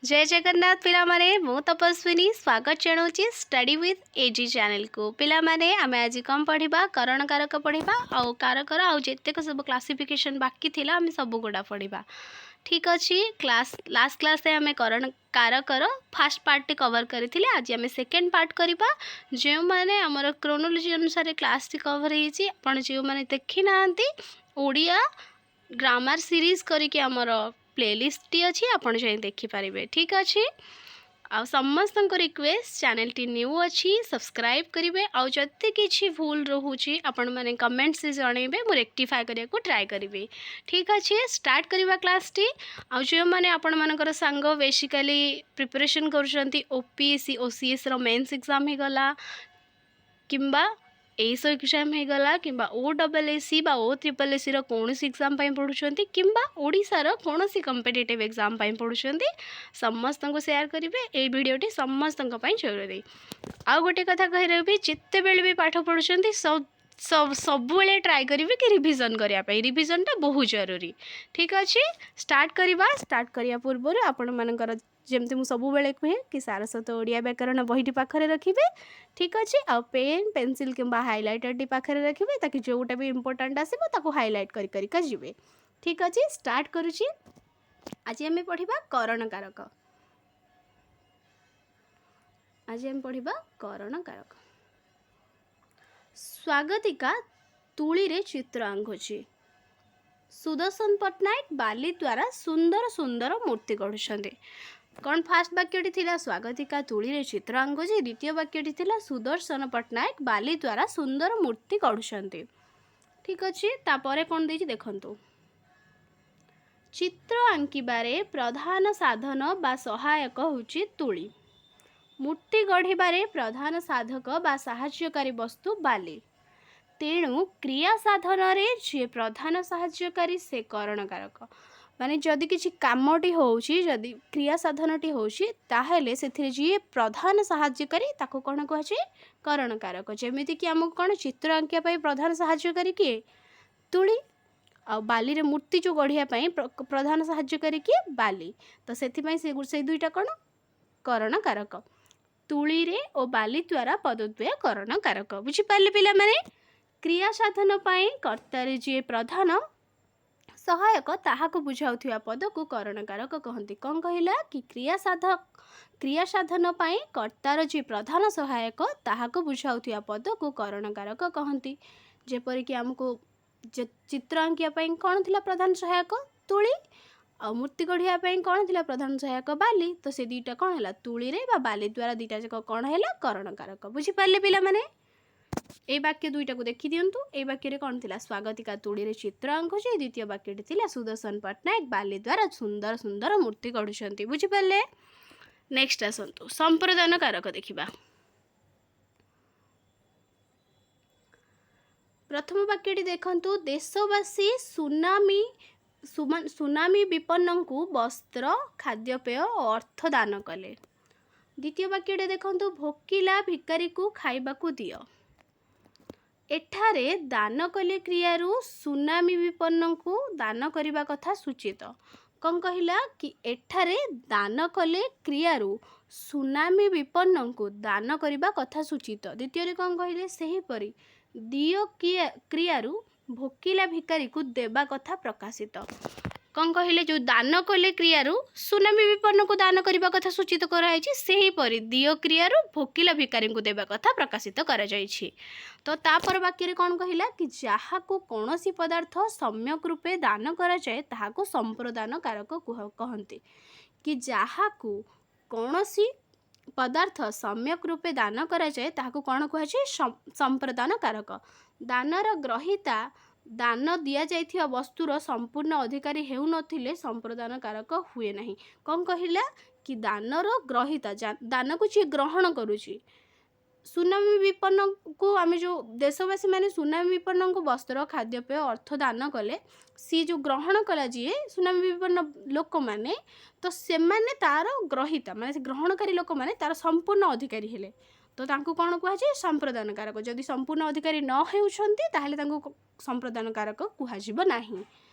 ଜୟ ଜଗନ୍ନାଥ ପିଲାମାନେ, ମୁଁ ତପସ୍ୱିନୀ ସ୍ୱାଗତ ଜଣାଉଛି ଷ୍ଟଡି ୱିଥ୍ ଏଜି ଚ୍ୟାନେଲକୁ। ପିଲାମାନେ, ଆମେ ଆଜି କ'ଣ ପଢ଼ିବା? କରଣ କାରକ ପଢ଼ିବା ଆଉ କାରକର ଆଉ ଯେତେକ ସବୁ କ୍ଲାସିଫିକେସନ୍ ବାକି ଥିଲା, ଆମେ ସବୁଗୁଡ଼ା ପଢ଼ିବା। ଠିକ୍ ଅଛି? ଲାଷ୍ଟ କ୍ଲାସ୍ରେ ଆମେ କରଣ କାରକର ଫାର୍ଷ୍ଟ ପାର୍ଟଟି କଭର୍ କରିଥିଲେ। ଆଜି ଆମେ ସେକେଣ୍ଡ ପାର୍ଟ କରିବା। ଯେଉଁମାନେ ଆମର କ୍ରୋନୋଲୋଜି ଅନୁସାରେ କ୍ଲାସ୍ଟି କଭର୍ ହେଇଛି, ଆପଣ ଯେଉଁମାନେ ଦେଖିନାହାନ୍ତି, ଓଡ଼ିଆ ଗ୍ରାମାର ସିରିଜ୍ କରିକି ଆମର ପ୍ଲେଲିଷ୍ଟଟି ଅଛି, ଆପଣ ଯାଇ ଦେଖିପାରିବେ। ଠିକ୍ ଅଛି? ଆଉ ସମସ୍ତଙ୍କୁ ରିକ୍ୱେଷ୍ଟ, ଚ୍ୟାନେଲଟି ନ୍ୟୁ ଅଛି, ସବସ୍କ୍ରାଇବ୍ କରିବେ। ଆଉ ଯଦି କିଛି ଭୁଲ ରହୁଛି, ଆପଣମାନେ କମେଣ୍ଟସରେ ଜଣାଇବେ, ମୁଁ ରେକ୍ଟିଫାଏ କରିବାକୁ ଟ୍ରାଏ କରିବି। ଠିକ୍ ଅଛି, ଷ୍ଟାର୍ଟ କରିବା କ୍ଲାସ୍ଟି। ଆଉ ଯେଉଁମାନେ ଆପଣମାନଙ୍କର ସାଙ୍ଗ ବେସିକାଲି ପ୍ରିପାରେସନ୍ କରୁଛନ୍ତି, ଓପିଏସ୍ସି, ଓସିଏସ୍ର ମେନ୍ସ ଏକ୍ଜାମ୍ ହେଇଗଲା କିମ୍ବା ଏସ୍ଓ ଏକ୍ଜାମ୍ ହେଇଗଲା କିମ୍ବା ଓଏଏସ୍ସି ବା ଓଏଏସ୍ସିର କୌଣସି ଏକ୍ଜାମ୍ ପାଇଁ ପଢ଼ୁଛନ୍ତି କିମ୍ବା ଓଡ଼ିଶାର କୌଣସି କମ୍ପିଟେଟିଭ୍ ଏକ୍ଜାମ୍ ପାଇଁ ପଢ଼ୁଛନ୍ତି, ସମସ୍ତଙ୍କୁ ସେୟାର କରିବେ। ଏଇ ଭିଡ଼ିଓଟି ସମସ୍ତଙ୍କ ପାଇଁ ଜରୁରୀ। ଆଉ ଗୋଟେ କଥା କହି ରହିବି, ଯେତେବେଳେ ବି ପାଠ ପଢ଼ୁଛନ୍ତି, ସବୁବେଳେ ଟ୍ରାଏ କରିବେ କି ରିଭିଜନ୍ କରିବା ପାଇଁ। ରିଭିଜନ୍ଟା ବହୁତ ଜରୁରୀ। ଠିକ୍ ଅଛି, ଷ୍ଟାର୍ଟ କରିବା। ଷ୍ଟାର୍ଟ କରିବା ପୂର୍ବରୁ ଆପଣମାନଙ୍କର, ଯେମିତି ମୁଁ ସବୁବେଳେ କୁହେ କି ସାରସ୍ୱତ ଓଡ଼ିଆ ବ୍ୟାକରଣ ବହିଟି ପାଖରେ ରଖିବେ। ଠିକ୍ ଅଛି? ଆଉ ପେନ୍, ପେନସିଲ୍ କିମ୍ବା ହାଇଲାଇଟର୍ଟି ପାଖରେ ରଖିବେ, ତାକି ଯେଉଁଟା ବି ଇମ୍ପୋର୍ଟାଣ୍ଟ ଆସିବ, ତାକୁ ହାଇଲାଇଟ୍ କରି କରିକା ଯିବେ। ଠିକ୍ ଅଛି, ଷ୍ଟାର୍ଟ କରୁଛି। ଆଜି ଆମେ ପଢ଼ିବା କରଣ କାରକ। ଆଜି ଆମେ ପଢ଼ିବା କରଣ କାରକ। ସ୍ୱାଗତିକା ତୂଳୀରେ ଚିତ୍ର ଆଙ୍କୁଛି। ସୁଦର୍ଶନ ପଟ୍ଟନାୟକ ବାଲି ଦ୍ୱାରା ସୁନ୍ଦର ସୁନ୍ଦର ମୂର୍ତ୍ତି ଗଢ଼ୁଛନ୍ତି। କ'ଣ ଫାର୍ଷ୍ଟ ବାକ୍ୟଟି ଥିଲା ସ୍ୱାଗତିକା ତୂଳୀରେ ଚିତ୍ର ଆଙ୍କୁଛି। ଦ୍ୱିତୀୟ ବାକ୍ୟଟି ଥିଲା ସୁଦର୍ଶନ ପଟ୍ଟନାୟକ ବାଲି ଦ୍ୱାରା ସୁନ୍ଦର ମୂର୍ତ୍ତି ଗଢ଼ୁଛନ୍ତି। ଠିକ୍ ଅଛି? ତାପରେ କ'ଣ ଦେଇଛି ଦେଖନ୍ତୁ। ଚିତ୍ର ଆଙ୍କିବାରେ ପ୍ରଧାନ ସାଧନ ବା ସହାୟକ ହେଉଛି ତୂଳୀ। ମୂର୍ତ୍ତି ଗଢ଼ିବାରେ ପ୍ରଧାନ ସାଧକ ବା ସାହାଯ୍ୟକାରୀ ବସ୍ତୁ ବାଲି। ତେଣୁ କ୍ରିୟା ସାଧନରେ ଯିଏ ପ୍ରଧାନ ସାହାଯ୍ୟକାରୀ, ସେ କରଣକାରକ। ମାନେ ଯଦି କିଛି କାମଟି ହେଉଛି, ଯଦି କ୍ରିୟା ସାଧନଟି ହେଉଛି, ତାହେଲେ ସେଥିରେ ଯିଏ ପ୍ରଧାନ ସାହାଯ୍ୟକାରୀ, ତାକୁ କ'ଣ କୁହାଯାଏ? କରଣକାରକ। ଯେମିତିକି ଆମକୁ କ'ଣ ଚିତ୍ର ଆଙ୍କିବା ପାଇଁ ପ୍ରଧାନ ସାହାଯ୍ୟକାରୀ କିଏ? ତୂଳୀ। ଆଉ ବାଲିରେ ମୂର୍ତ୍ତି ଯେଉଁ ଗଢ଼ିବା ପାଇଁ ପ୍ରଧାନ ସାହାଯ୍ୟକାରୀ କିଏ? ବାଲି। ତ ସେଥିପାଇଁ ସେ ଦୁଇଟା କ'ଣ? କରଣକାରକ। ତୂଳୀରେ ଓ ବାଲି ଦ୍ୱାରା ପଦଦ୍ୱୟ କରଣକାରକ। ବୁଝିପାରିଲେ ପିଲାମାନେ? କ୍ରିୟା ସାଧନ ପାଇଁ କର୍ତ୍ତାରେ ଯିଏ ପ୍ରଧାନ ସହାୟକ, ତାହାକୁ ବୁଝାଉଥିବା ପଦକୁ କରଣକାରକ କହନ୍ତି। କ'ଣ କହିଲା କି କ୍ରିୟା ସାଧନ ପାଇଁ କର୍ତ୍ତାର ଯିଏ ପ୍ରଧାନ ସହାୟକ, ତାହାକୁ ବୁଝାଉଥିବା ପଦକୁ କରଣକାରକ କହନ୍ତି। ଯେପରିକି ଆମକୁ ଚିତ୍ର ଆଙ୍କିବା ପାଇଁ କ'ଣ ଥିଲା ପ୍ରଧାନ ସହାୟକ? ତୂଳୀ। ଆଉ ମୂର୍ତ୍ତି ଗଢ଼ିବା ପାଇଁ କ'ଣ ଥିଲା ପ୍ରଧାନ ସହାୟକ? ବାଲି। ତ ସେ ଦୁଇଟା କ'ଣ ହେଲା? ତୂଳୀରେ ବା ବାଲି ଦ୍ୱାରା ଦୁଇଟା ଯାକ କ'ଣ ହେଲା? କରଣକାରକ। ବୁଝିପାରିଲେ ପିଲାମାନେ? ଏଇ ବାକ୍ୟ ଦୁଇଟାକୁ ଦେଖିଦିଅନ୍ତୁ। ଏଇ ବାକ୍ୟରେ କ'ଣ ଥିଲା? ସ୍ୱାଗତିକା ତୂଳୀରେ ଚିତ୍ର ଆଙ୍କୁଛି। ଦ୍ୱିତୀୟ ବାକ୍ୟଟି ଥିଲା ସୁଦର୍ଶନ ପଟ୍ଟନାୟକ ବାଲି ଦ୍ୱାରା ସୁନ୍ଦର ସୁନ୍ଦର ମୂର୍ତ୍ତି ଗଢ଼ୁଛନ୍ତି। ବୁଝିପାରିଲେ? ନେକ୍ସଟ ଆସନ୍ତୁ, ସମ୍ପ୍ରଦାନ କାରକ ଦେଖିବା। ପ୍ରଥମ ବାକ୍ୟଟି ଦେଖନ୍ତୁ। ଦେଶବାସୀ ସୁନାମି ବିପନ୍ନଙ୍କୁ ବସ୍ତ୍ର, ଖାଦ୍ୟପେୟ ଓ ଅର୍ଥ ଦାନ କଲେ। ଦ୍ୱିତୀୟ ବାକ୍ୟଟି ଦେଖନ୍ତୁ। ଭୋକିଲା ଭିକାରୀକୁ ଖାଇବାକୁ ଦିଅ। ଏଠାରେ ଦାନ କଲେ କ୍ରିୟାରୁ ସୁନାମି ବିପନ୍ନଙ୍କୁ ଦାନ କରିବା କଥା ସୂଚିତ। କ'ଣ କହିଲା କି ଏଠାରେ ଦାନ କଲେ କ୍ରିୟାରୁ ସୁନାମି ବିପନ୍ନଙ୍କୁ ଦାନ କରିବା କଥା ସୂଚିତ। ଦ୍ୱିତୀୟରେ କ'ଣ କହିଲେ? ସେହିପରି ଦିଅ କ୍ରିୟାରୁ ଭୋକିଲା ଭିକାରୀକୁ ଦେବା କଥା ପ୍ରକାଶିତ। କ'ଣ କହିଲେ? ଯେଉଁ ଦାନ କଲେ କ୍ରିୟାରୁ ସୁନାମି ବିପନ୍ନକୁ ଦାନ କରିବା କଥା ସୂଚିତ କରାଯାଇଛି, ସେହିପରି ଦିଅ କ୍ରିୟାରୁ ଭୋକିଲା ଭିକାରୀଙ୍କୁ ଦେବା କଥା ପ୍ରକାଶିତ କରାଯାଇଛି। ତ ତାପର ବାକ୍ୟରେ କ'ଣ କହିଲା କି ଯାହାକୁ କୌଣସି ପଦାର୍ଥ ସମ୍ୟକ ରୂପେ ଦାନ କରାଯାଏ, ତାହାକୁ ସମ୍ପ୍ରଦାନ କାରକ କହନ୍ତି। କି ଯାହାକୁ କୌଣସି ପଦାର୍ଥ ସମ୍ୟକ ରୂପେ ଦାନ କରାଯାଏ, ତାହାକୁ କ'ଣ କୁହାଯାଏ? ସମ୍ପ୍ରଦାନ କାରକ। ଦାନର ଗ୍ରହୀତା ଦାନ ଦିଆଯାଇଥିବା ବସ୍ତୁର ସମ୍ପୂର୍ଣ୍ଣ ଅଧିକାରୀ ହେଉନଥିଲେ ସମ୍ପ୍ରଦାନ କାରକ ହୁଏ ନାହିଁ। କ'ଣ କହିଲା କି ଦାନର ଗ୍ରହୀତା, ଦାନକୁ ଯିଏ ଗ୍ରହଣ କରୁଛି, ସୁନାମି ବିପନ୍ନକୁ ଆମେ ଯେଉଁ ଦେଶବାସୀ ମାନେ ସୁନାମି ବିପନ୍ନଙ୍କୁ ବସ୍ତ୍ର, ଖାଦ୍ୟପେୟ, ଅର୍ଥ ଦାନ କଲେ, ସିଏ ଯେଉଁ ଗ୍ରହଣ କଲା ଯିଏ, ସୁନାମି ବିପନ୍ନ ଲୋକମାନେ, ତ ସେମାନେ ତାର ଗ୍ରହୀତା, ମାନେ ସେ ଗ୍ରହଣକାରୀ ଲୋକମାନେ ତାର ସମ୍ପୂର୍ଣ୍ଣ ଅଧିକାରୀ ହେଲେ, ତ ତାଙ୍କୁ କ'ଣ କୁହାଯାଏ? ସମ୍ପ୍ରଦାନ କାରକ। ଯଦି ସମ୍ପୂର୍ଣ୍ଣ ଅଧିକାରୀ ନ ହେଉଛନ୍ତି, ତାହେଲେ ତାଙ୍କୁ ସମ୍ପ୍ରଦାନ କାରକ କୁହାଯିବ ନାହିଁ।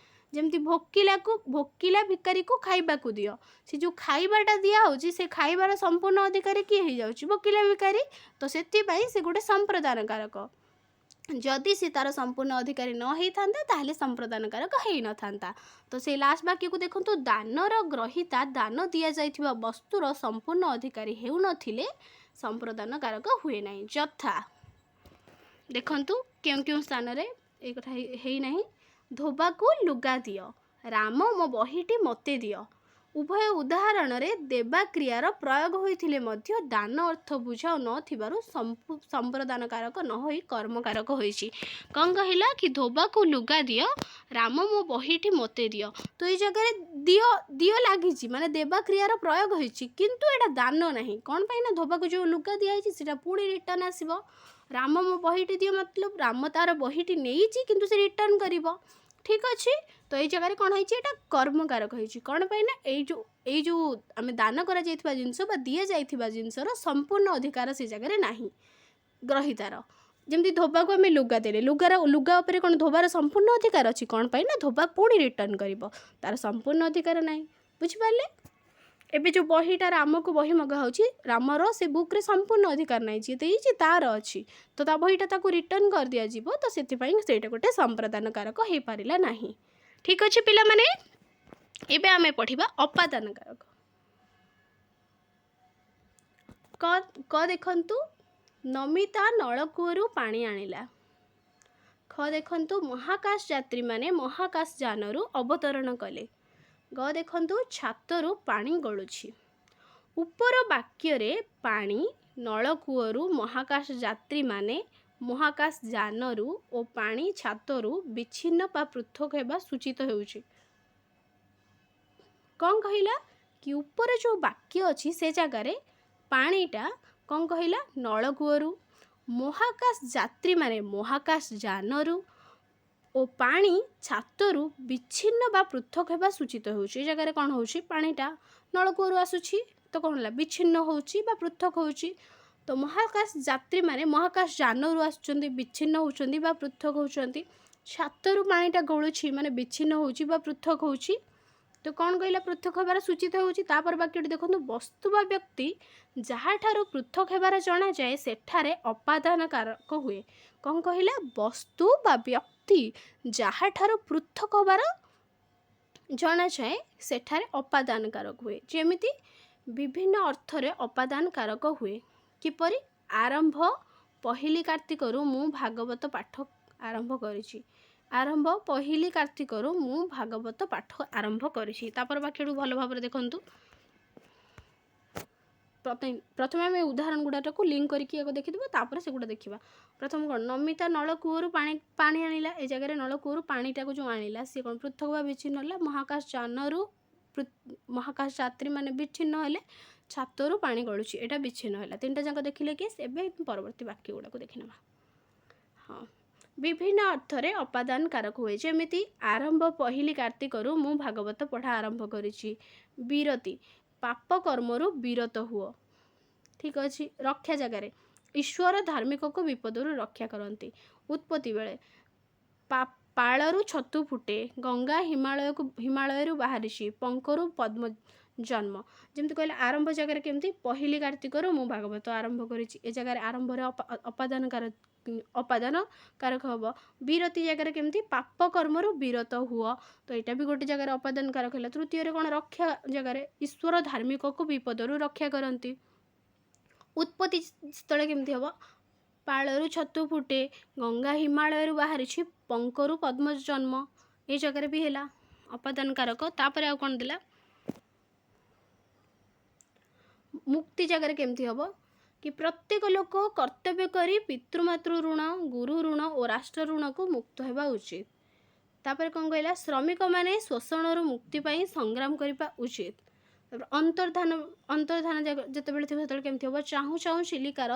ଯେମିତି ଭୋକିଲାକୁ, ଭୋକିଲା ଭିକାରୀକୁ ଖାଇବାକୁ ଦିଅ। ସେ ଯେଉଁ ଖାଇବାଟା ଦିଆହେଉଛି, ସେ ଖାଇବାର ସମ୍ପୂର୍ଣ୍ଣ ଅଧିକାରୀ କିଏ ହେଇଯାଉଛି? ଭୋକିଲା ଭିକାରୀ। ତ ସେଥିପାଇଁ ସେ ଗୋଟେ ସମ୍ପ୍ରଦାନ କାରକ। ଯଦି ସେ ତାର ସମ୍ପୂର୍ଣ୍ଣ ଅଧିକାରୀ ନ ହେଇଥାନ୍ତା, ତାହେଲେ ସମ୍ପ୍ରଦାନ କାରକ ହେଇନଥାନ୍ତା। ତ ସେଇ ଲାଷ୍ଟ ବାକ୍ୟକୁ ଦେଖନ୍ତୁ, ଦାନର ଗ୍ରହୀତା ଦାନ ଦିଆଯାଇଥିବା ବସ୍ତୁର ସମ୍ପୂର୍ଣ୍ଣ ଅଧିକାରୀ ହେଉନଥିଲେ ସମ୍ପ୍ରଦାନ କାରକ ହୁଏ ନାହିଁ। ଯଥା ଦେଖନ୍ତୁ, କେଉଁ କେଉଁ ସ୍ଥାନରେ ଏଇ କଥା ହେଇନାହିଁ? ଧୋବାକୁ ଲୁଗା ଦିଅ, ରାମ ମୋ ବହିଟି ମୋତେ ଦିଅ। ଉଭୟ ଉଦାହରଣରେ ଦେବା କ୍ରିୟାର ପ୍ରୟୋଗ ହୋଇଥିଲେ ମଧ୍ୟ ଦାନ ଅର୍ଥ ବୁଝାଉ ନଥିବାରୁ ସମ୍ପ୍ରଦାନ କାରକ ନ ହୋଇ କର୍ମକାରକ ହୋଇଛି। କ'ଣ କହିଲା କି ଧୋବାକୁ ଲୁଗା ଦିଅ, ରାମ ମୋ ବହିଟି ମୋତେ ଦିଅ। ତ ଏଇ ଜାଗାରେ ଦିଅ ଦିଅ ଲାଗିଛି, ମାନେ ଦେବା କ୍ରିୟାର ପ୍ରୟୋଗ ହୋଇଛି, କିନ୍ତୁ ଏଇଟା ଦାନ ନାହିଁ। କ'ଣ ପାଇଁ ନା ଧୋବାକୁ ଯେଉଁ ଲୁଗା ଦିଆହେଇଛି, ସେଇଟା ପୁଣି ରିଟର୍ନ ଆସିବ। ରାମ ମୋ ବହିଟି ଦିଅ, ମତଲବ ରାମ ତାର ବହିଟି ନେଇଛି, କିନ୍ତୁ ସେ ରିଟର୍ନ କରିବ। ଠିକ୍ ଅଛି। ତ ଏଇ ଜାଗାରେ କ'ଣ ହେଇଛି? ଏଇଟା କର୍ମକାରକ ହେଇଛି। କ'ଣ ପାଇଁ ନା ଏଇ ଯେଉଁ ଆମେ ଦାନ କରାଯାଇଥିବା ଜିନିଷ ବା ଦିଆଯାଇଥିବା ଜିନିଷର ସମ୍ପୂର୍ଣ୍ଣ ଅଧିକାର ସେ ଜାଗାରେ ନାହିଁ ଗ୍ରହୀତାର। ଯେମିତି ଧୋବାକୁ ଆମେ ଲୁଗା ଦେଲେ, ଲୁଗା ଉପରେ କ'ଣ ଧୋବାର ସମ୍ପୂର୍ଣ୍ଣ ଅଧିକାର ଅଛି? କ'ଣ ପାଇଁ ନା ଧୋବା ପୁଣି ରିଟର୍ନ କରିବ, ତାର ସମ୍ପୂର୍ଣ୍ଣ ଅଧିକାର ନାହିଁ। ବୁଝିପାରିଲେ? ଏବେ ଯେଉଁ ବହିଟା ରାମକୁ ବହି ମଗା ହେଉଛି, ରାମର ସେ ବୁକ୍ରେ ସମ୍ପୂର୍ଣ୍ଣ ଅଧିକାର ନାହିଁ। ଯିଏ ଦେଇଛି ତାର ଅଛି, ତ ତା ବହିଟା ତାକୁ ରିଟର୍ନ କରିଦିଆଯିବ। ତ ସେଥିପାଇଁ ସେଇଟା ଗୋଟେ ସମ୍ପ୍ରଦାନ କାରକ ହେଇପାରିଲା ନାହିଁ। ଠିକ୍ ଅଛି ପିଲାମାନେ, ଏବେ ଆମେ ପଢ଼ିବା ଅପାଦାନ କାରକ। କ ଦେଖନ୍ତୁ, ନମିତା ନଳକୂଅରୁ ପାଣି ଆଣିଲା। ଖ ଦେଖନ୍ତୁ, ମହାକାଶ ଯାତ୍ରୀମାନେ ମହାକାଶ ଯାନରୁ ଅବତରଣ କଲେ। ଗ ଦେଖନ୍ତୁ, ଛାତରୁ ପାଣି ଗଳୁଛି। ଉପର ବାକ୍ୟରେ ପାଣି, ନଳକୂଅରୁ, ମହାକାଶ ଯାତ୍ରୀମାନେ, ମହାକାଶ ଯାନରୁ ଓ ପାଣି ଛାତରୁ ବିଚ୍ଛିନ୍ନ ବା ପୃଥକ ହେବା ସୂଚିତ ହେଉଛି। କ'ଣ କହିଲା କି ଉପରେ ଯେଉଁ ବାକ୍ୟ ଅଛି, ସେ ଜାଗାରେ ପାଣିଟା କ'ଣ କହିଲା? ନଳକୂଅରୁ, ମହାକାଶ ଯାତ୍ରୀମାନେ, ମହାକାଶ ଯାନରୁ ଓ ପାଣି ଛାତରୁ ବିଚ୍ଛିନ୍ନ ବା ପୃଥକ ହେବା ସୂଚିତ ହେଉଛି। ଏ ଜାଗାରେ କ'ଣ ହେଉଛି? ପାଣିଟା ନଳକୂଅରୁ ଆସୁଛି, ତ କ'ଣ ହେଲା? ବିଚ୍ଛିନ୍ନ ହେଉଛି ବା ପୃଥକ ହେଉଛି। ତ ମହାକାଶ ଯାତ୍ରୀମାନେ ମହାକାଶ ଯାନରୁ ଆସୁଛନ୍ତି, ବିଚ୍ଛିନ୍ନ ହେଉଛନ୍ତି ବା ପୃଥକ ହେଉଛନ୍ତି। ଛାତରୁ ପାଣିଟା ଗଳୁଛି, ମାନେ ବିଚ୍ଛିନ୍ନ ହେଉଛି ବା ପୃଥକ ହେଉଛି। ତ କ'ଣ କହିଲା? ପୃଥକ ହେବାର ସୂଚିତ ହେଉଛି। ତାପରେ ବାକ୍ୟଟି ଦେଖନ୍ତୁ, ବସ୍ତୁ ବା ବ୍ୟକ୍ତି ଯାହାଠାରୁ ପୃଥକ ହେବାର ଜଣାଯାଏ, ସେଠାରେ ଅପାଦାନ କାରକ ହୁଏ। କ'ଣ କହିଲା? ବସ୍ତୁ ବା ବ୍ୟକ୍ତି ଯାହାଠାରୁ ପୃଥକ ହେବାର ଜଣାଯାଏ, ସେଠାରେ ଅପାଦାନ କାରକ ହୁଏ। ଯେମିତି ବିଭିନ୍ନ ଅର୍ଥରେ ଅପାଦାନ କାରକ ହୁଏ। କିପରି? ଆରମ୍ଭ ପହିଲି କାର୍ତ୍ତିକରୁ ମୁଁ ଭାଗବତ ପାଠ ଆରମ୍ଭ କରିଛି। ଆରମ୍ଭ ପହିଲି କାର୍ତ୍ତିକରୁ ମୁଁ ଭାଗବତ ପାଠ ଆରମ୍ଭ କରିଛି। ତାପରେ ବାକ୍ୟକୁ ଭଲ ଭାବରେ ଦେଖନ୍ତୁ। ପ୍ରଥମେ ଆମେ ଉଦାହରଣ ଗୁଡ଼ାଟାକୁ ଲିଙ୍କ କରିକି ଆଗ ଦେଖିଦେବା, ତାପରେ ସେଗୁଡ଼ା ଦେଖିବା। ପ୍ରଥମ କ'ଣ? ନମିତା ନଳକୂଅରୁ ପାଣି ଆଣିଲା। ଏ ଜାଗାରେ ନଳକୂଅରୁ ପାଣିଟାକୁ ଯେଉଁ ଆଣିଲା, ସିଏ କ'ଣ ପୃଥକ ବା ବିଚ୍ଛିନ୍ନ ହେଲା। ମହାକାଶ ଯାନରୁ ମହାକାଶ ଯାତ୍ରୀମାନେ ବିଚ୍ଛିନ୍ନ ହେଲେ। ଛାତରୁ ପାଣି ଗଳୁଛି, ଏଇଟା ବିଚ୍ଛିନ୍ନ ହେଲା। ତିନିଟା ଯାକ ଦେଖିଲେ କି? ଏବେ ପରବର୍ତ୍ତୀ ବାକ୍ୟ ଗୁଡ଼ାକୁ ଦେଖିନେବା। ହଁ, ବିଭିନ୍ନ ଅର୍ଥରେ ଅପାଦାନ କାରକ ହୁଏ। ଯେମିତି ଆରମ୍ଭ ପହିଲି କାର୍ତ୍ତିକରୁ ମୁଁ ଭାଗବତ ପଢ଼ା ଆରମ୍ଭ କରିଛି। ବିରତି, ପାପ କର୍ମରୁ ବିରତ ହୁଅ। ଠିକ୍ ଅଛି। ରକ୍ଷା ଜାଗାରେ ଈଶ୍ୱର ଧାର୍ମିକକୁ ବିପଦରୁ ରକ୍ଷା କରନ୍ତି। ଉତ୍ପତ୍ତି ବେଳେ ପାଳରୁ ଛତୁ ଫୁଟେ, ଗଙ୍ଗା ହିମାଳୟରୁ ବାହାରିଛି, ପଙ୍କରୁ ପଦ୍ମ ଜନ୍ମ। ଯେମିତି କହିଲେ ଆରମ୍ଭ ଜାଗାରେ କେମିତି? ପହିଲି କାର୍ତ୍ତିକରୁ ମୁଁ ଭାଗବତ ଆରମ୍ଭ କରିଛି। ଏ ଜାଗାରେ ଆରମ୍ଭରେ ଅପାଦାନ କାରକ ହେବ। ବିରତି ଜାଗାରେ କେମିତି? ପାପ କର୍ମରୁ ବିରତ ହୁଅ। ତ ଏଇଟା ବି ଗୋଟେ ଜାଗାରେ ଅପାଦାନ କାରକ ହେଲା। ତୃତୀୟରେ କ'ଣ? ରକ୍ଷା ଜାଗାରେ ଈଶ୍ୱର ଧାର୍ମିକକୁ ବିପଦରୁ ରକ୍ଷା କରନ୍ତି। ଉତ୍ପତ୍ତି ସ୍ଥଳେ କେମିତି ହେବ? ପାଳରୁ ଛତୁ ଫୁଟେ, ଗଙ୍ଗା ହିମାଳୟରୁ ବାହାରିଛି, ପଙ୍କରୁ ପଦ୍ମ ଜନ୍ମ। ଏ ଜାଗାରେ ବି ହେଲା ଅପାଦାନ କାରକ। ତାପରେ ଆଉ କ'ଣ ଦେଲା? ମୁକ୍ତି ଜାଗାରେ କେମିତି ହେବ କି ପ୍ରତ୍ୟେକ ଲୋକ କର୍ତ୍ତବ୍ୟ କରି ପିତୃମାତୃ ଋଣ, ଗୁରୁ ଋଣ ଓ ରାଷ୍ଟ୍ର ଋଣକୁ ମୁକ୍ତ ହେବା ଉଚିତ। ତାପରେ କ'ଣ କହିଲା? ଶ୍ରମିକମାନେ ଶୋଷଣରୁ ମୁକ୍ତି ପାଇଁ ସଂଗ୍ରାମ କରିବା ଉଚିତ। ତାପରେ ଅନ୍ତର୍ଧାନ ଯେତେବେଳେ ଥିବ, ସେତେବେଳେ କେମିତି ହେବ? ଚାହୁଁ ଚାହୁଁ ଚିଲିକାର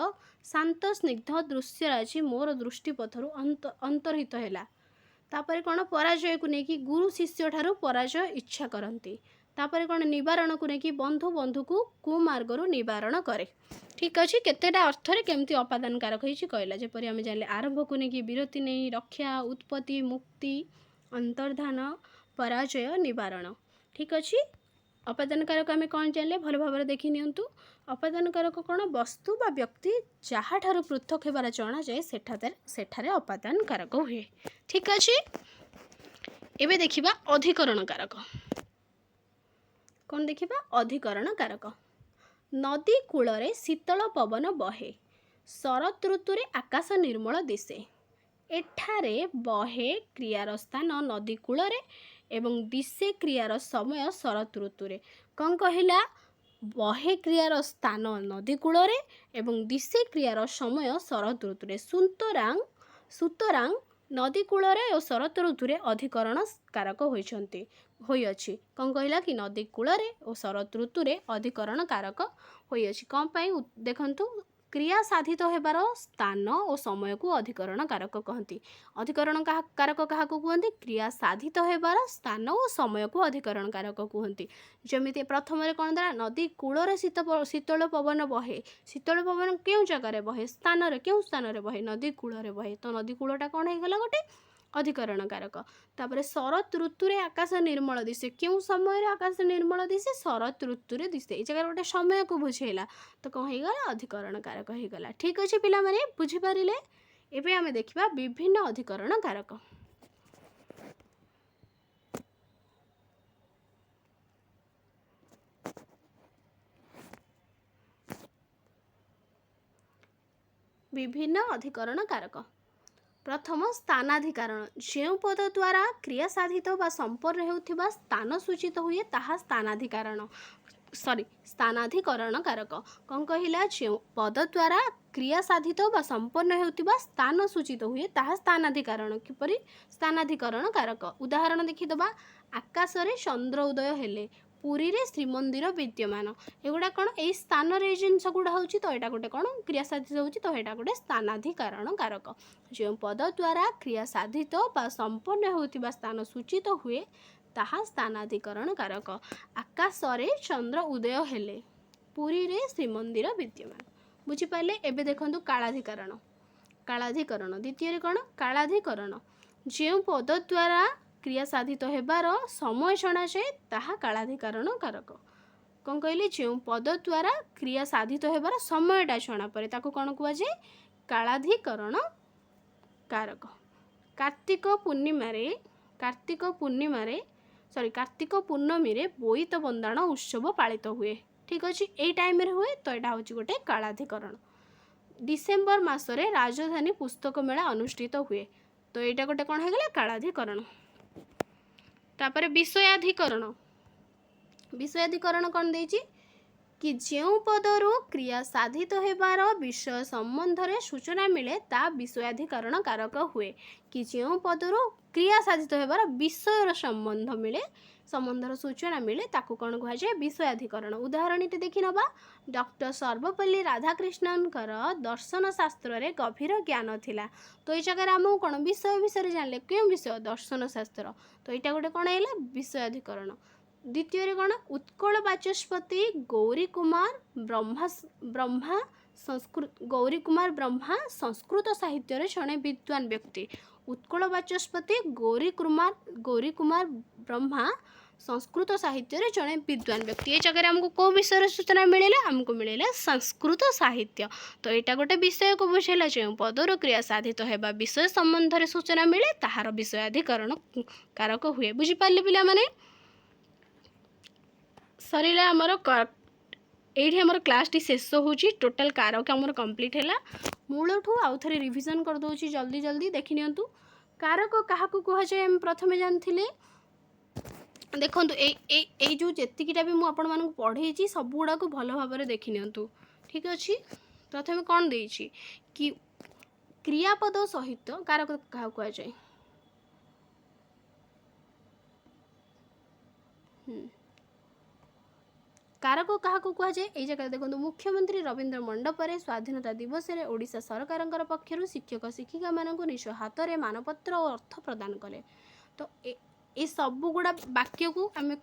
ଶାନ୍ତ ସ୍ନିଗ୍ଧ ଦୃଶ୍ୟରାଜି ମୋର ଦୃଷ୍ଟିପଥରୁ ଅନ୍ତର୍ହିତ ହେଲା। ତାପରେ କ'ଣ? ପରାଜୟକୁ ନେଇକି ଗୁରୁ ଶିଷ୍ୟ ଠାରୁ ପରାଜୟ ଇଚ୍ଛା କରନ୍ତି। ତାପରେ କ'ଣ? ନିବାରଣକୁ ନେଇକି ବନ୍ଧୁ ବନ୍ଧୁକୁ କୁମାର୍ଗରୁ ନିବାରଣ କରେ। ଠିକ୍ ଅଛି। କେତେଟା ଅର୍ଥରେ କେମିତି ଅପାଦାନ କାରକ ହେଇଛି କହିଲା। ଯେପରି ଆମେ ଜାଣିଲେ, ଆରମ୍ଭକୁ ନେଇକି, ବିରତି ନେଇ, ରକ୍ଷା, ଉତ୍ପତ୍ତି, ମୁକ୍ତି, ଅନ୍ତର୍ଧାନ, ପରାଜୟ ନିବାରଣ। ଠିକ୍ ଅଛି। ଅପାଦାନ କାରକ ଆମେ କ'ଣ ଜାଣିଲେ, ଭଲ ଭାବରେ ଦେଖି ନିଅନ୍ତୁ। ଅପାଦାନ କାରକ କ'ଣ? ବସ୍ତୁ ବା ବ୍ୟକ୍ତି ଯାହାଠାରୁ ପୃଥକ ହେବାର ଜଣାଯାଏ, ସେଠାରେ ଅପାଦାନ କାରକ ହୁଏ। ଠିକ୍ ଅଛି। ଏବେ ଦେଖିବା ଅଧିକରଣ କାରକ। କ'ଣ ଦେଖିବା? ଅଧିକରଣ କାରକ। ନଦୀ କୂଳରେ ଶୀତଳ ପବନ ବହେ, ଶରତ ଋତୁରେ ଆକାଶ ନିର୍ମଳ ଦିଶେ। ଏଠାରେ ବହେ କ୍ରିୟାର ସ୍ଥାନ ନଦୀ କୂଳରେ ଏବଂ ଦିଶେ କ୍ରିୟାର ସମୟ ଶରତ ଋତୁରେ। କ'ଣ କହିଲା? ବହେ କ୍ରିୟାର ସ୍ଥାନ ନଦୀ କୂଳରେ ଏବଂ ଦିଶେ କ୍ରିୟାର ସମୟ ଶରତ ଋତୁରେ। ସୁତରାଂ ନଦୀ କୂଳରେ ଓ ଶରତ ଋତୁରେ ଅଧିକରଣ କାରକ ହୋଇଛନ୍ତି, ହୋଇଅଛି। କ'ଣ କହିଲା କି ନଦୀ କୂଳରେ ଓ ଶରତ ଋତୁରେ ଅଧିକରଣ କାରକ ହୋଇଅଛି। କ'ଣ ପାଇଁ? ଦେଖନ୍ତୁ, କ୍ରିୟା ସାଧିତ ହେବାର ସ୍ଥାନ ଓ ସମୟକୁ ଅଧିକରଣ କାରକ କହନ୍ତି। ଅଧିକରଣ କାରକ କାହାକୁ କୁହନ୍ତି? କ୍ରିୟା ସାଧିତ ହେବାର ସ୍ଥାନ ଓ ସମୟକୁ ଅଧିକରଣ କାରକ କୁହନ୍ତି। ଯେମିତି ପ୍ରଥମରେ କ'ଣ ଦେଲା? ନଦୀ କୂଳରେ ଶୀତଳ ପବନ ବହେ। ଶୀତଳ ପବନ କେଉଁ ଜାଗାରେ ବହେ? ସ୍ଥାନରେ, କେଉଁ ସ୍ଥାନରେ ବହେ? ନଦୀ କୂଳରେ ବହେ। ତ ନଦୀ କୂଳଟା କ'ଣ ହେଇଗଲା? ଗୋଟେ ଅଧିକରଣ କାରକ। ତାପରେ ଶରତ ଋତୁରେ ଆକାଶ ନିର୍ମଳ ଦିଶେ। କେଉଁ ସମୟରେ ଆକାଶ ନିର୍ମଳ ଦିଶେ? ଶରତ ଋତୁରେ ଦିଶେ। ଏଇ ଜାଗାରେ ଗୋଟେ ସମୟକୁ ବୁଝେଇଲା, ତ କ'ଣ ହେଇଗଲା? ଅଧିକରଣ କାରକ ହେଇଗଲା। ଠିକ୍ ଅଛି ପିଲାମାନେ, ବୁଝିପାରିଲେ? ଏବେ ଆମେ ଦେଖିବା ବିଭିନ୍ନ ଅଧିକରଣ କାରକ। ବିଭିନ୍ନ ଅଧିକରଣ କାରକ। ପ୍ରଥମ ସ୍ଥାନାଧିକାରଣ। ଯେଉଁ ପଦ ଦ୍ୱାରା କ୍ରିୟା ସାଧିତ ବା ସମ୍ପନ୍ନ ହେଉଥିବା ସ୍ଥାନ ସୂଚିତ ହୁଏ, ତାହା ସ୍ଥାନାଧିକାରଣ, ସରି, ସ୍ଥାନାଧିକରଣ କାରକ। କ'ଣ କହିଲା? ଯେଉଁ ପଦ ଦ୍ୱାରା କ୍ରିୟା ସାଧିତ ବା ସମ୍ପନ୍ନ ହେଉଥିବା ସ୍ଥାନ ସୂଚିତ ହୁଏ, ତାହା ସ୍ଥାନାଧିକାରଣ, କିପରି? ସ୍ଥାନାଧିକରଣ କାରକ। ଉଦାହରଣ ଦେଖିଦେବା। ଆକାଶରେ ଚନ୍ଦ୍ର ଉଦୟ ହେଲେ, ପୁରୀରେ ଶ୍ରୀମନ୍ଦିର ବିଦ୍ୟମାନ। ଏଗୁଡ଼ା କ'ଣ? ଏଇ ସ୍ଥାନରେ ଏଇ ଜିନିଷ ଗୁଡ଼ା ହେଉଛି, ତ ଏଇଟା ଗୋଟେ କ'ଣ? କ୍ରିୟା ସାଧିତ ହେଉଛି, ତ ଏଇଟା ଗୋଟେ ସ୍ଥାନାଧିକରଣ କାରକ। ଯେଉଁ ପଦ ଦ୍ୱାରା କ୍ରିୟା ସାଧିତ ବା ସମ୍ପନ୍ନ ହେଉଥିବା ସ୍ଥାନ ସୂଚିତ ହୁଏ, ତାହା ସ୍ଥାନାଧିକରଣ କାରକ। ଆକାଶରେ ଚନ୍ଦ୍ର ଉଦୟ ହେଲେ, ପୁରୀରେ ଶ୍ରୀମନ୍ଦିର ବିଦ୍ୟମାନ। ବୁଝିପାରିଲେ? ଏବେ ଦେଖନ୍ତୁ କାଳାଧିକରଣ। କାଳାଧିକରଣ ଦ୍ୱିତୀୟରେ କ'ଣ? କାଳାଧିକରଣ। ଯେଉଁ ପଦ ଦ୍ୱାରା କ୍ରିୟା ସାଧିତ ହେବାର ସମୟ ଜଣାଯାଏ, ତାହା କାଳାଧିକରଣ କାରକ। କ'ଣ କହିଲେ? ଯେଉଁ ପଦ ଦ୍ୱାରା କ୍ରିୟା ସାଧିତ ହେବାର ସମୟଟା ଜଣାପଡ଼େ, ତାକୁ କ'ଣ କୁହାଯାଏ? କାଳାଧିକରଣ କାରକ। କାର୍ତ୍ତିକ ପୂର୍ଣ୍ଣିମାରେ, ସରି, କାର୍ତ୍ତିକ ପୂର୍ଣ୍ଣମୀରେ ବୋଇତ ବନ୍ଦାଣ ଉତ୍ସବ ପାଳିତ ହୁଏ। ଠିକ୍ ଅଛି। ଏଇ ଟାଇମ୍ରେ ହୁଏ, ତ ଏଇଟା ହେଉଛି ଗୋଟେ କାଳାଧିକରଣ। ଡିସେମ୍ବର ମାସରେ ରାଜଧାନୀ ପୁସ୍ତକ ମେଳା ଅନୁଷ୍ଠିତ ହୁଏ, ତ ଏଇଟା ଗୋଟେ କ'ଣ ହେଇଗଲା? କାଳାଧିକରଣ। ତାପରେ ବିଷୟାଧିକରଣ। ବିଷୟାଧିକରଣ କ'ଣ ଦେଇଛି କି ଯେଉଁ ପଦରୁ କ୍ରିୟା ସାଧିତ ହେବାର ବିଷୟ ସମ୍ବନ୍ଧରେ ସୂଚନା ମିଳେ, ତା ବିଷୟାଧିକରଣ କାରକ ହୁଏ। କି ଯେଉଁ ପଦରୁ କ୍ରିୟା ସାଧିତ ହେବାର ବିଷୟର ସମ୍ବନ୍ଧ ମିଳେ, ସମ୍ବନ୍ଧର ସୂଚନା ମିଳେ, ତାକୁ କ'ଣ କୁହାଯାଏ? ବିଷୟାଧିକରଣ। ଉଦାହରଣଟି ଦେଖି ନେବା। ଡକ୍ଟର ସର୍ବପଲ୍ଲୀ ରାଧାକୃଷ୍ଣନଙ୍କର ଦର୍ଶନ ଶାସ୍ତ୍ରରେ ଗଭୀର ଜ୍ଞାନ ଥିଲା। ତ ଏଇ ଜାଗାରେ ଆମକୁ କ'ଣ ବିଷୟ ବିଷୟରେ ଜାଣିଲେ? କେଉଁ ବିଷୟ? ଦର୍ଶନ ଶାସ୍ତ୍ର। ତ ଏଇଟା ଗୋଟେ କ'ଣ ହେଲା? ବିଷୟାଧିକରଣ। ଦ୍ୱିତୀୟରେ କ'ଣ? ଉତ୍କଳ ବାଚସ୍ପତି ଗୌରୀ କୁମାର ବ୍ରହ୍ମା ସଂସ୍କୃତ ସାହିତ୍ୟରେ ଜଣେ ବିଦ୍ୱାନ ବ୍ୟକ୍ତି। ଉତ୍କଳ ବାଚସ୍ପତି ଗୌରୀ କୁମାର ବ୍ରହ୍ମା ସଂସ୍କୃତ ସାହିତ୍ୟରେ ଜଣେ ବିଦ୍ୱାନ ବ୍ୟକ୍ତି। ଏ ଜାଗାରେ ଆମକୁ କେଉଁ ବିଷୟରେ ସୂଚନା ମିଳିଲା? ଆମକୁ ମିଳିଲା ସଂସ୍କୃତ ସାହିତ୍ୟ। ତ ଏଇଟା ଗୋଟେ ବିଷୟକୁ ବୁଝେଇଲା। ଯେଉଁ ପଦରୁ କ୍ରିୟା ସାଧିତ ହେବା ବିଷୟ ସମ୍ବନ୍ଧରେ ସୂଚନା ମିଳେ, ତାହାର ବିଷୟାଧିକରଣ କାରକ ହୁଏ। ବୁଝିପାରିଲେ ପିଲାମାନେ? ସରିଲା ଆମର। ଏଇଠି ଆମର କ୍ଲାସ୍ଟି ଶେଷ ହେଉଛି। ଟୋଟାଲ୍ କାରକ ଆମର କମ୍ପ୍ଲିଟ୍ ହେଲା। ମୂଳଠୁ ଆଉ ଥରେ ରିଭିଜନ୍ କରିଦେଉଛି, ଜଲ୍ଦି ଜଲ୍ଦି ଦେଖିନିଅନ୍ତୁ। କାରକ କାହାକୁ କୁହାଯାଏ ଆମେ ପ୍ରଥମେ ଜାଣିଥିଲେ। ଦେଖନ୍ତୁ, ଏଇ ଏଇ ଏଇ ଯେଉଁ ଯେତିକିଟା ବି ମୁଁ ଆପଣମାନଙ୍କୁ ପଢ଼େଇଛି, ସବୁଗୁଡ଼ାକୁ ଭଲ ଭାବରେ ଦେଖିନିଅନ୍ତୁ। ଠିକ୍ ଅଛି। ପ୍ରଥମେ କ'ଣ ଦେଇଛି କି କ୍ରିୟାପଦ ସହିତ, କାରକ କାହାକୁ କୁହାଯାଏ? କାରକ କାହାକୁ କୁହାଯାଏ? ଏଇ ଜାଗାରେ ଦେଖନ୍ତୁ, ମୁଖ୍ୟମନ୍ତ୍ରୀ ରବୀନ୍ଦ୍ର ମଣ୍ଡପରେ ସ୍ୱାଧୀନତା ଦିବସରେ ଓଡ଼ିଶା ସରକାରଙ୍କର ପକ୍ଷରୁ ଶିକ୍ଷକ ଶିକ୍ଷିକାମାନଙ୍କୁ ନିଜ ହାତରେ ମାନପତ୍ର ଓ ଅର୍ଥ ପ୍ରଦାନ କଲେ। ତ ଏ ସବୁଗୁଡ଼ା ବାକ୍ୟକୁ ଆମେ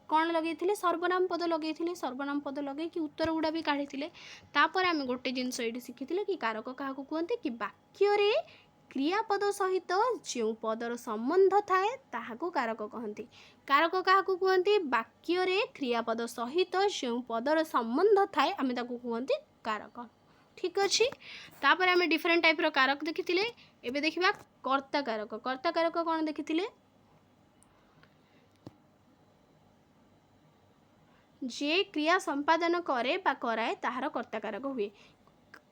କ'ଣ ଲଗେଇଥିଲେ? ସର୍ବନାମ ପଦ ଲଗେଇଥିଲେ। ସର୍ବନାମ ପଦ ଲଗେଇକି ଉତ୍ତର ଗୁଡ଼ା ବି କାଢ଼ିଥିଲେ। ତାପରେ ଆମେ ଗୋଟେ ଜିନିଷ ଏଇଠି ଶିଖିଥିଲେ କି କାରକ କାହାକୁ କୁହନ୍ତି କି ବାକ୍ୟରେ କ୍ରିୟାପଦ ସହିତ ଯେଉଁ ପଦର ସମ୍ବନ୍ଧ ଥାଏ, ତାହାକୁ କାରକ କହନ୍ତି। କାରକ କାହାକୁ କୁହନ୍ତି? ବାକ୍ୟରେ କ୍ରିୟାପଦ ସହିତ ଯେଉଁ ପଦର ସମ୍ବନ୍ଧ ଥାଏ, ଆମେ ତାକୁ କୁହନ୍ତି କାରକ। ଠିକ୍ ଅଛି। ତାପରେ ଆମେ ଡିଫରେଣ୍ଟ ଟାଇପ୍ର କାରକ ଦେଖିଥିଲେ। ଏବେ ଦେଖିବା କର୍ତ୍ତା କାରକ। କର୍ତ୍ତା କାରକ କ'ଣ ଦେଖିଥିଲେ? ଯେ କ୍ରିୟା ସମ୍ପାଦନ କରେ ବା କରାଏ, ତାହାର କର୍ତ୍ତା କାରକ ହୁଏ।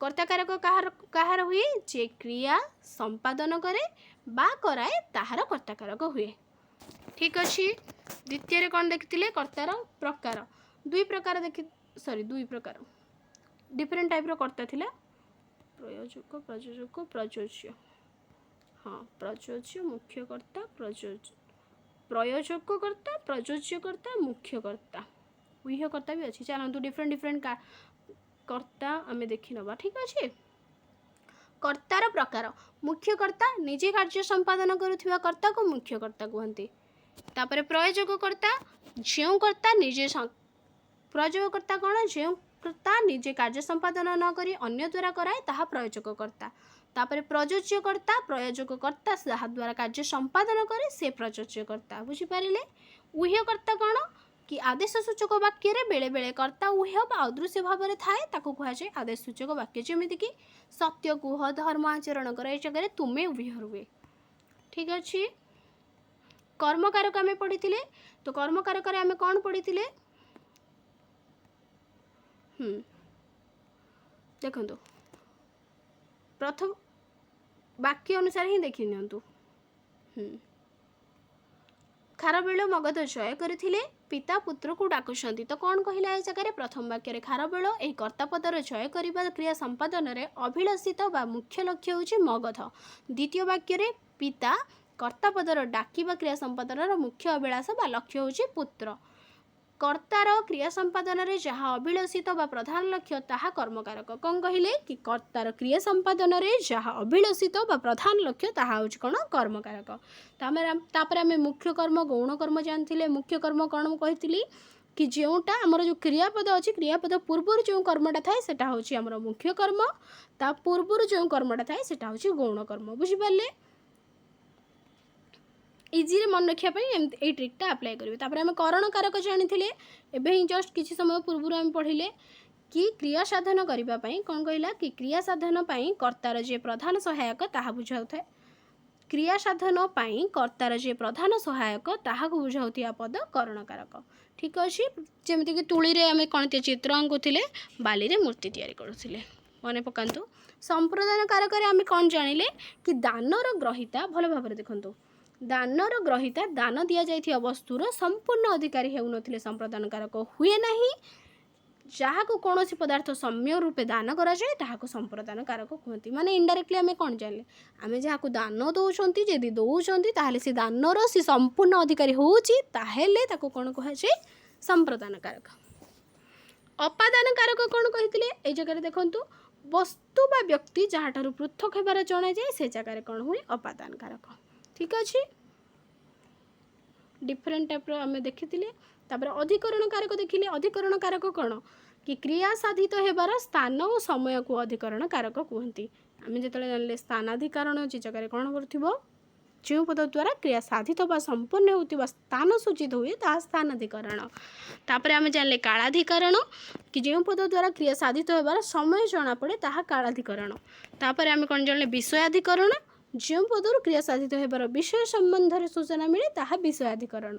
କର୍ତ୍ତା କାରକ କାହାର କାହାର ହୁଏ? ଯେ କ୍ରିୟା ସମ୍ପାଦନ କରେ ବା କରାଏ, ତାହାର କର୍ତ୍ତା କାରକ ହୁଏ। ଠିକ୍ ଅଛି। ଦ୍ୱିତୀୟରେ କ'ଣ ଦେଖିଥିଲେ? କର୍ତ୍ତାର ପ୍ରକାର। ଦୁଇ ପ୍ରକାର ଦେଖି, ସରି, ଦୁଇ ପ୍ରକାର ଡିଫରେଣ୍ଟ ଟାଇପ୍ର କର୍ତ୍ତା ଥିଲା। ପ୍ରୟୋଜକ, ପ୍ରଯୋଜକ, ପ୍ରଯୋଜ୍ୟ। ହଁ, ପ୍ରଯୋଜ୍ୟ, ମୁଖ୍ୟ କର୍ତ୍ତା, ପ୍ରୟୋଜକ କର୍ତ୍ତା, ପ୍ରଯୋଜ୍ୟ କର୍ତ୍ତା, ମୁଖ୍ୟ କର୍ତ୍ତା, ଉହ୍ୟ କର୍ତ୍ତା ବି ଅଛି। ଚାଲନ୍ତୁ, ଡିଫରେଣ୍ଟ ଡିଫରେଣ୍ଟ କର୍ତ୍ତା ଆମେ ଦେଖିନେବା। ଠିକ୍ ଅଛି। କର୍ତ୍ତାର ପ୍ରକାର। ମୁଖ୍ୟ କର୍ତ୍ତା, ନିଜେ କାର୍ଯ୍ୟ ସମ୍ପାଦନ କରୁଥିବା କର୍ତ୍ତାକୁ ମୁଖ୍ୟ କର୍ତ୍ତା କୁହନ୍ତି। ତାପରେ ପ୍ରୟୋଜକ କର୍ତ୍ତା, ଯେଉଁ କର୍ତ୍ତା ନିଜେ, ପ୍ରୟୋଜକ କର୍ତ୍ତା କ'ଣ? ଯେଉଁ କର୍ତ୍ତା ନିଜେ କାର୍ଯ୍ୟ ସମ୍ପାଦନ ନ କରି ଅନ୍ୟ ଦ୍ୱାରା କରାଏ, ତାହା ପ୍ରୟୋଜକ କର୍ତ୍ତା। ତାପରେ ପ୍ରଯୋଜ୍ୟ କର୍ତ୍ତା, ପ୍ରୟୋଜକ କର୍ତ୍ତା ଯାହା ଦ୍ୱାରା କାର୍ଯ୍ୟ ସମ୍ପାଦନ କରେ, ସେ ପ୍ରଯୋଜ୍ୟ କର୍ତ୍ତା। ବୁଝିପାରିଲେ? ଉହ୍ୟ କର୍ତ୍ତା କ'ଣ କି ଆଦେଶ ସୂଚକ ବାକ୍ୟରେ ବେଳେବେଳେ କର୍ତ୍ତା ଉହ୍ୟ ବା ଅଦୃଶ୍ୟ ଭାବରେ ଥାଏ, ତାକୁ କୁହାଯାଏ ଆଦେଶ ସୂଚକ ବାକ୍ୟ। ଯେମିତିକି ସତ୍ୟ କୁହ, ଧର୍ମ ଆଚରଣ କର, ଏ ଜାଗାରେ ତୁମେ ଉହ୍ୟ ରୁହେ। ଠିକ୍ ଅଛି। କର୍ମକାରକ ଆମେ ପଢ଼ିଥିଲେ। ତ କର୍ମକାରକରେ ଆମେ କ'ଣ ପଢ଼ିଥିଲେ? ଦେଖନ୍ତୁ, ପ୍ରଥମ ବାକ୍ୟ ଅନୁସାରେ ହିଁ ଦେଖି ନିଅନ୍ତୁ। ଖାରବେଳ ମଗଧ ଜୟ କରିଥିଲେ, ପିତା ପୁତ୍ରକୁ ଡାକୁଛନ୍ତି। ତ କ'ଣ କହିଲା ଏ ଜାଗାରେ? ପ୍ରଥମ ବାକ୍ୟରେ ଖାରବେଳ ଏହି କର୍ତ୍ତାପଦର ଜୟ କରିବା କ୍ରିୟା ସମ୍ପାଦନରେ ଅଭିଳଷିତ ବା ମୁଖ୍ୟ ଲକ୍ଷ୍ୟ ହେଉଛି ମଗଧ। ଦ୍ୱିତୀୟ ବାକ୍ୟରେ ପିତା କର୍ତ୍ତାପଦର ଡାକିବା କ୍ରିୟା ସମ୍ପାଦନର ମୁଖ୍ୟ ଅଭିଳାଷ ବା ଲକ୍ଷ୍ୟ ହେଉଛି ପୁତ୍ର। କର୍ତ୍ତାର କ୍ରିୟା ସମ୍ପାଦନରେ ଯାହା ଅଭିଳଷିତ ବା ପ୍ରଧାନ ଲକ୍ଷ୍ୟ, ତାହା କର୍ମକାରକ। କ'ଣ କହିଲେ କି କର୍ତ୍ତାର କ୍ରିୟା ସମ୍ପାଦନରେ ଯାହା ଅଭିଳଷିତ ବା ପ୍ରଧାନ ଲକ୍ଷ୍ୟ, ତାହା ହେଉଛି କ'ଣ? କର୍ମକାରକ। ତାପରେ ଆମେ ମୁଖ୍ୟ କର୍ମ, ଗୌଣ କର୍ମ ଜାଣିଥିଲେ। ମୁଖ୍ୟ କର୍ମ କ'ଣ ମୁଁ କହିଥିଲି କି ଯେଉଁଟା ଆମର ଯେଉଁ କ୍ରିୟାପଦ ଅଛି, କ୍ରିୟାପଦ ପୂର୍ବରୁ ଯେଉଁ କର୍ମଟା ଥାଏ, ସେଟା ହେଉଛି ଆମର ମୁଖ୍ୟ କର୍ମ। ତା ପୂର୍ବରୁ ଯେଉଁ କର୍ମଟା ଥାଏ, ସେଟା ହେଉଛି ଗୌଣ କର୍ମ। ବୁଝିପାରିଲେ? ଇଜିରେ ମନେ ରଖିବା ପାଇଁ ଏମିତି ଏଇ ଟ୍ରିକ୍ଟା ଆପ୍ଲାଏ କରିବେ। ତାପରେ ଆମେ କରଣ କାରକ ଜାଣିଥିଲେ। ଏବେ ହିଁ ଜଷ୍ଟ କିଛି ସମୟ ପୂର୍ବରୁ ଆମେ ପଢ଼ିଲେ କି କ୍ରିୟା ସାଧନ କରିବା ପାଇଁ, କ'ଣ କହିଲା କି କ୍ରିୟା ସାଧନ ପାଇଁ କର୍ତ୍ତାର ଯିଏ ପ୍ରଧାନ ସହାୟକ, ତାହା ବୁଝାଉଥାଏ। କ୍ରିୟା ସାଧନ ପାଇଁ କର୍ତ୍ତାର ଯିଏ ପ୍ରଧାନ ସହାୟକ, ତାହାକୁ ବୁଝାଉଥିବା ପଦ କରଣ କାରକ। ଠିକ୍ ଅଛି। ଯେମିତିକି ତୁଳିରେ ଆମେ କ'ଣ ଚିତ୍ର ଆଙ୍କୁଥିଲେ, ବାଲିରେ ମୂର୍ତ୍ତି ତିଆରି କରୁଥିଲେ। ମନେ ପକାନ୍ତୁ। ସମ୍ପ୍ରଦାନ କାରକରେ ଆମେ କ'ଣ ଜାଣିଲେ କି ଦାନର ଗ୍ରହୀତା, ଭଲ ଭାବରେ ଦେଖନ୍ତୁ, ଦାନର ଗ୍ରହୀତା ଦାନ ଦିଆଯାଇଥିବା ବସ୍ତୁର ସମ୍ପୂର୍ଣ୍ଣ ଅଧିକାରୀ ହେଉନଥିଲେ ସମ୍ପ୍ରଦାନ କାରକ ହୁଏ ନାହିଁ। ଯାହାକୁ କୌଣସି ପଦାର୍ଥ ସମ୍ୟ ରୂପେ ଦାନ କରାଯାଏ, ତାହାକୁ ସମ୍ପ୍ରଦାନ କାରକ କୁହନ୍ତି। ମାନେ ଇନଡାଇରେକ୍ଟଲି ଆମେ କ'ଣ ଜାଣିଲେ? ଆମେ ଯାହାକୁ ଦାନ ଦେଉଛନ୍ତି, ଯଦି ଦେଉଛନ୍ତି, ତାହେଲେ ସେ ଦାନର ସେ ସମ୍ପୂର୍ଣ୍ଣ ଅଧିକାରୀ ହେଉଛି, ତାହେଲେ ତାକୁ କ'ଣ କୁହାଯାଏ? ସମ୍ପ୍ରଦାନ କାରକ। ଅପାଦାନ କାରକ କ'ଣ କହିଥିଲେ? ଏଇ ଜାଗାରେ ଦେଖନ୍ତୁ, ବସ୍ତୁ ବା ବ୍ୟକ୍ତି ଯାହାଠାରୁ ପୃଥକ ହେବାର ଜଣାଯାଏ, ସେ ଜାଗାରେ କ'ଣ ହୁଏ? ଅପାଦାନ କାରକ। ଠିକ୍ ଅଛି। ଡିଫରେଣ୍ଟ ଟାଇପ୍ର ଆମେ ଦେଖିଥିଲେ। ତାପରେ ଅଧିକରଣ କାରକ ଦେଖିଲେ। ଅଧିକରଣ କାରକ କ'ଣ କି କ୍ରିୟା ସାଧିତ ହେବାର ସ୍ଥାନ ଓ ସମୟକୁ ଅଧିକରଣ କାରକ କୁହନ୍ତି। ଆମେ ଯେତେବେଳେ ଜାଣିଲେ ସ୍ଥାନାଧିକରଣ, ଯେ ଜାଗାରେ କ'ଣ କରୁଥିବ, ଯେଉଁ ପଦ ଦ୍ୱାରା କ୍ରିୟା ସାଧିତ ବା ସମ୍ପନ୍ନ ହେଉଥିବା ସ୍ଥାନ ସୂଚିତ ହୁଏ, ତାହା ସ୍ଥାନାଧିକରଣ। ତାପରେ ଆମେ ଜାଣିଲେ କାଳାଧିକରଣ କି ଯେଉଁ ପଦ ଦ୍ୱାରା କ୍ରିୟା ସାଧିତ ହେବାର ସମୟ ଜଣାପଡ଼େ, ତାହା କାଳାଧିକରଣ। ତାପରେ ଆମେ କ'ଣ ଜାଣିଲେ? ବିଷୟାଧିକରଣ, ଯେଉଁ ପଦରୁ କ୍ରିୟା ସାଧିତ ହେବାର ବିଷୟ ସମ୍ବନ୍ଧରେ ସୂଚନା ମିଳେ, ତାହା ବିଷୟାଧିକରଣ।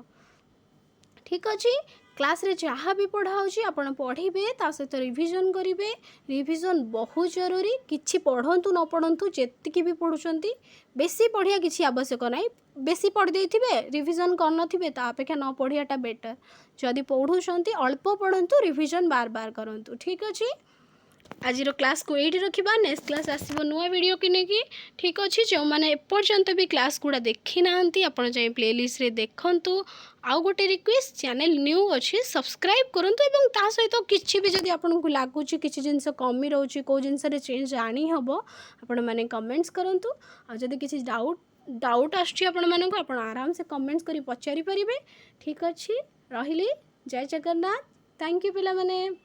ଠିକ୍ ଅଛି। କ୍ଲାସ୍ରେ ଯାହା ବି ପଢ଼ା ହେଉଛି, ଆପଣ ପଢ଼ିବେ, ତା ସହିତ ରିଭିଜନ୍ କରିବେ। ରିଭିଜନ୍ ବହୁତ ଜରୁରୀ। କିଛି ପଢ଼ନ୍ତୁ ନ ପଢ଼ନ୍ତୁ, ଯେତିକି ବି ପଢ଼ୁଛନ୍ତି, ବେଶୀ ପଢ଼ିବା କିଛି ଆବଶ୍ୟକ ନାହିଁ। ବେଶୀ ପଢ଼ି ଦେଇଥିବେ, ରିଭିଜନ୍ କରିନଥିବେ, ତା ଅପେକ୍ଷା ନ ପଢ଼ିବାଟା ବେଟର୍। ଯଦି ପଢ଼ୁଛନ୍ତି, ଅଳ୍ପ ପଢ଼ନ୍ତୁ, ରିଭିଜନ୍ ବାର ବାର କରନ୍ତୁ। ଠିକ୍ ଅଛି। ଆଜିର କ୍ଲାସ୍କୁ ଏଇଠି ରଖିବା। ନେକ୍ସଟ କ୍ଲାସ୍ ଆସିବ ନୂଆ ଭିଡ଼ିଓକି ନେଇକି। ଠିକ୍ ଅଛି। ଯେଉଁମାନେ ଏପର୍ଯ୍ୟନ୍ତ ବି କ୍ଲାସ୍ ଗୁଡ଼ା ଦେଖିନାହାନ୍ତି, ଆପଣ ଯାଇ ପ୍ଲେଲିଷ୍ଟରେ ଦେଖନ୍ତୁ। ଆଉ ଗୋଟେ ରିକ୍ୱେଷ୍ଟ, ଚ୍ୟାନେଲ୍ ନ୍ୟୁ ଅଛି, ସବସ୍କ୍ରାଇବ୍ କରନ୍ତୁ ଏବଂ ତା ସହିତ କିଛି ବି ଯଦି ଆପଣଙ୍କୁ ଲାଗୁଛି କିଛି ଜିନିଷ କମି ରହୁଛି, କେଉଁ ଜିନିଷରେ ଚେଞ୍ଜ ଆଣି ହେବ, ଆପଣମାନେ କମେଣ୍ଟସ୍ କରନ୍ତୁ। ଆଉ ଯଦି କିଛି ଡାଉଟ୍ ଆସୁଛି ଆପଣମାନଙ୍କୁ, ଆପଣ ଆରାମସେ କମେଣ୍ଟସ୍ କରି ପଚାରି ପାରିବେ। ଠିକ୍ ଅଛି, ରହିଲି। ଜୟ ଜଗନ୍ନାଥ। Thank you ପିଲାମାନେ।